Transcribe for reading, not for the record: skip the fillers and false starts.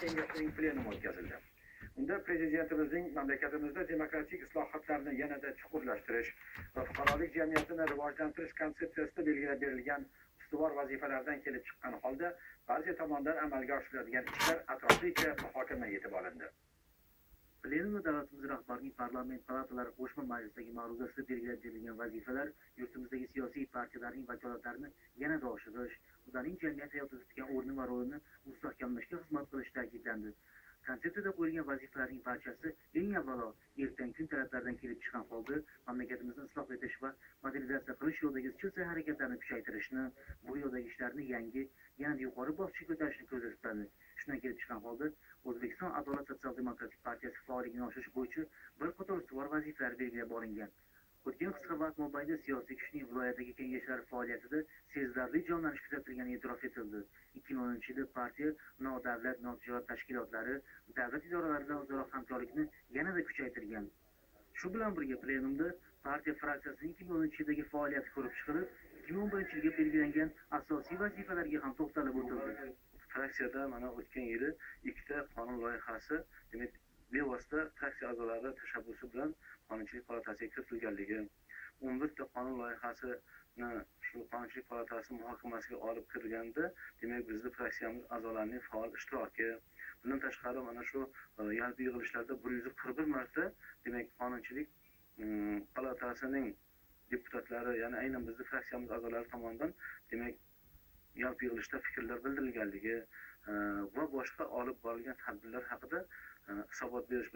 Kengashining plenumi o'tkazildi. Unda Prezidentimizning mamlakatimizda demokratik islohotlarni yanada chuqurlashtirish va fuqarolik jamiyatini rivojlantirish konsepsiyasida belgilab berilgan ustuvor vazifalardan kelib chiqqan holda partiya tomonidan amalga oshiriladigan ishlar atroflicha muhokama etib olindi. Plenumda davlatimiz rahbarining parlament palatalari qo'shma majlisidagi ma'ruzasida belgilab berilgan vazifalar yurtimizdagi siyosiy partiyalarning vakolatlarini yanada oshirish, ularning jamiyat hayotida tutgan o'rni va rolini mustahkamlashga xizmat qilishi ta'kidlandi. Konsepsiyada qo'yilgan vazifalarning barchasi eng avvalo ertangi kun talablaridan kelib chiqqan holda mamlakatimizni isloh etish va modernizatsiya qilish yo'lidagi izchil sa'y-harakatlarni kuchaytirishni, bu yo'ldagi ishlarni yangi, yanada yuqori bosqichga ko'tarishni ko'zda tutadi. Shundan kelib chiqqan holda O'zbekiston Adolat sotsial-demokratik partiyasi faolligini oshirish bo'yicha bir qator ustuvor vazifalar belgilab olingan. O'tgan qisqa vaqt mobaynida siyosiy kuchning viloyatdagi kengashlari faoliyatida sezilarli jonlanish kuzatilgani e'tirof etildi. 2010-yilda partiya nodavlat notijorat tashkilotlari, davlat idoralari bilan o'zaro hamkorlikni yanada kuchaytirgan. Shu bilan birga plenumda partiya fraksiyasining 2010-yildagi faoliyati ko'rib chiqilib, 2011-yilga belgilangan asosiy vazifalarga ham to'xtalib o'tildi. Fraksiyada mana o'tgan yili ikkita qonun loyihasi, demak, bevosita fraksiya a'zolari tashabbusi bilan Qonunchilik palatasiga kiritilganligi, 11 ta qonun loyihasini shu Qonunchilik palatasi muhokamasiga olib kirilganda, demak, bizni fraksiyamiz a'zolarining faol ishtiroki, bundan tashqari mana shu yalpi yig'ilishlarda 141 marta, demak, Qonunchilik palatasining deputatlari, ya'ni aynan bizni fraksiyamiz a'zolari tomonidan, demak, yalpi yig'ilishda fikrlar bildirilganligi va boshqa olib borilgan tadbirlar haqida hisobot berish.